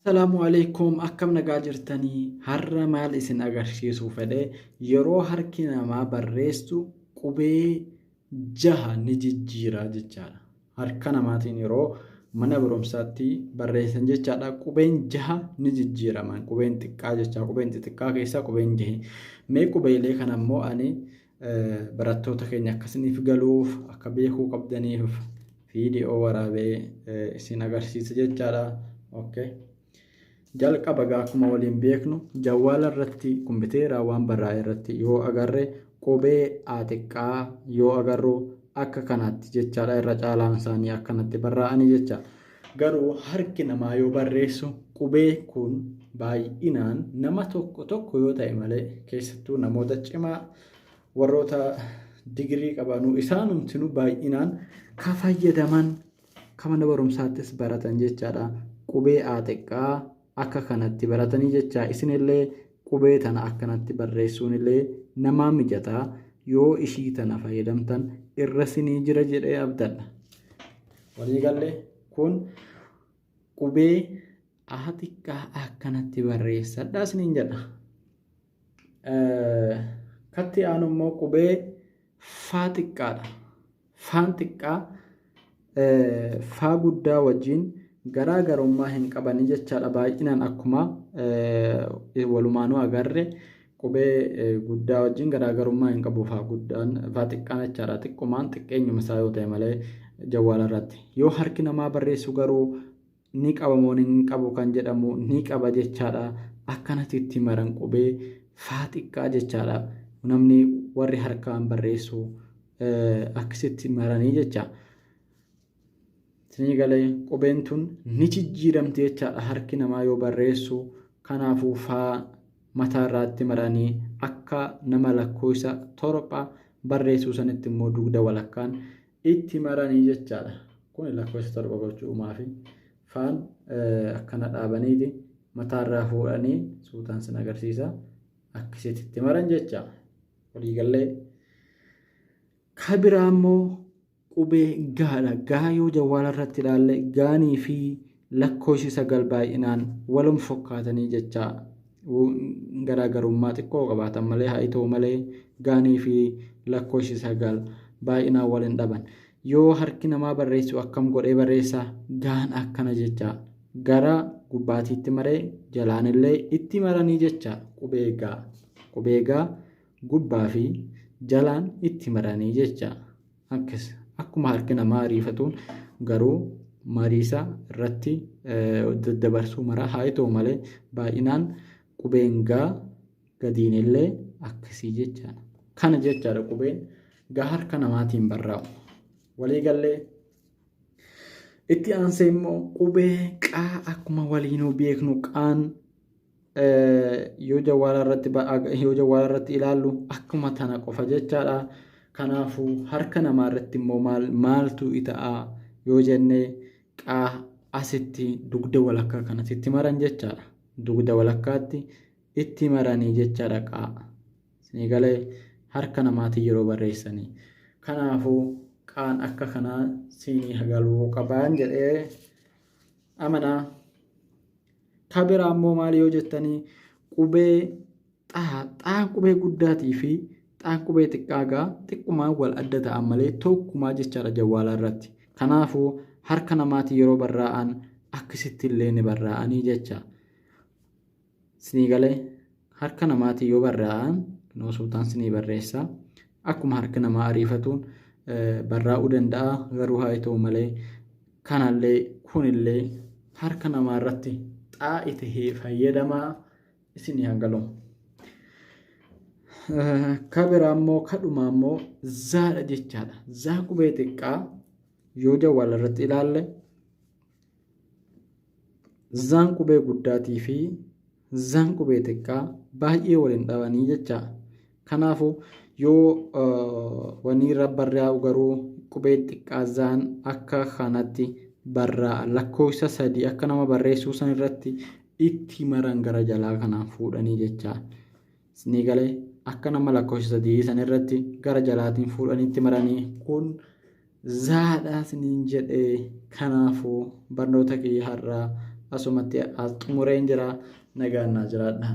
Assalaamu alaikum, akkam nagaa jirtanii? Har'a maal isin agarsiisuu fedhe? Yeroo harki namaa barreessu qubee jaha ni jijjiira jechaadha. Harka namaatiin yeroo mana barumsaatti barreessan jechaadha. Qubeen jaha ni jijjiiraman. Qubeen xiqqaa jecha, qubeen xixiqqaa keessaa qubeen jahi. Mee qubeelee kana immoo ani barattoota keenya akkasiniif galuuf akka beekuu qabdaniif viidiyoo waraabee isin agarsiisa jechaadha. Okay. Jalqaba gaa akkuma waliin beeknu jawwaala irratti, kompiiteeraa waan barraa'e irratti yoo agarre, qubee A xiqqaa yoo agarru akka kanaatti jechaadha, irra caalaan isaanii akkanatti barraa'anii jecha. Garuu harki namaa yoo barreessu qubee kun baay'inaan nama tokko tokko yoo ta'e malee, keessattuu namoota cimaa warroota digirii qabanuu isaanumtinuu baay'inaan ka fayyadaman, ka mana barumsaattis baratan jechaadha. Qubee A xiqqaa akka kanatti baratanii jecha. Isinillee qubee tana akkanatti barreessuun illee namaa mijataa, yoo ishii tana fayyadamtan irra sinii jira jedhee abdadha. Waliigallee kun qubee A xiqqaa akkanatti barreessadha isiniin jedha. Katti aanu immoo qubee faa xiqqaadha. Faan xiqqaa faa guddaa wajjin garaa garummaa hin qabanii jechaadha. Baay'inaan akkuma walumaanuu agarre qubee guddaa wajjin garaa garummaa hin qabu faa guddaan, faa xiqqaan jechaadha. Xiqqumaan xiqqeenyuma isaa yoo ta'e malee jawwaala irratti. Yoo harki namaa barreessu garuu ni qaba moo hin qabu kan jedhamu, ni qaba jechaadha. Akkanatti itti maran qubee faa xiqqaa jechaadha. Namni warri harkaan barreessu akkasitti maranii jecha. Isinii galee? Qubeen tun ni jijjiiramti jechaadha harki namaa yoo barreessu. Kanaafuu faa mataarraatti maranii akka nama lakkoofsa 7 barreessuu sanitti immoo dugda walakkaan itti maranii jechaadha. Kun lakkoofsa 7 gochuumaafi faan akkana dhaabaniiti mataarraa fuudhanii suutaan sin agarsiisa, akkasitti itti maran jecha. Waliigallee? Ka biraa immoo qubee gaadha. Gaa yoo jawwaala irratti ilaalle gaanii fi lakkoofsi 9 baay'inaan walum fokkaatanii jecha, garaagarummaa xiqqoo qabaatan malee, haa ta'u malee gaanii fi lakkoofsi 9 baay'inaan wal hin dhaban. Yoo harki namaa barreessu akkam godhee barreessa? Gaan akkana jecha, gara gubbaatiitti maree jalaanillee itti maranii jecha. Qubee gaa, qubee gaa gubbaa fi jalaan itti maranii jecha. Akkas akkuma harki namaa ariifatuun garuu mariisa irratti daddabarsuu mara, haa ta'u malee baay'inaan qubeen gaa gadiinillee akkasii jechaadha. Kana jechaadha qubeen gaa harka namaatiin barraa'u. Waliigallee? Itti aansee immoo qubee qaa akkuma waliinuu beeknu qaan yoo jawwaala irratti ilaallu akkuma tana qofa jechaadha. Kanaafuu harka namaa irratti immoo maal maaltu ita'a yoo jenne, qaa asitti dugda walakkaa kanatti itti maran jechaadha. Dugda walakkaatti itti maranii jechaadha qaa. Isinii galee? Harka namaatiin yeroo barreessanii. Kanaafuu qaan akka kanaa siinii galuu qabaan jedhee amanaa. Ka biraa immoo maal yoo jettanii, qubee xaa. Xaan qubee guddaatii fi xaan qubee xiqqaa gaa xiqqumaan wal adda ta'an malee tokkumaa jechaadha jawwaala irratti. Kanaafuu harka namaatiin yeroo barraa'an akkasitti illee ni barraa'anii jecha. Isinii galee? Harka namaatiin yoo barraa'an noo suutaan sinii barreessa. Akkuma harki namaa ariifatuun barraa'uu danda'a, garuu haa ta'u malee kanallee kunillee harka namaa irratti xaa'i tahee fayyadamaa isinii hangalu. Ka biraa immoo, kadhumaa immoo zaadha jechaadha. Zaa qubee xiqqaa yoo jawwaala irratti ilaalle zaan qubee guddaatii fi zaan qubee xiqqaa baay'ee waliin dhabanii jecha. Kanaafuu yoo wanni irra barraa'u garuu qubee xiqqaa zaan akka kanatti barraa'a. Lakkoofsa 3 akka nama barreessuu san irratti itti maran, gara jalaa kanaan fuudhanii jecha. Isinii galee? Akka nama lakkoofsa 3 san irratti gara jalaatiin fuudhanii itti maranii, kun zaadha isiniin jedhee. Kanaafuu barnoota kiyya har'aa Asumatti as xumureen jira. Nagaan naa jiraadha.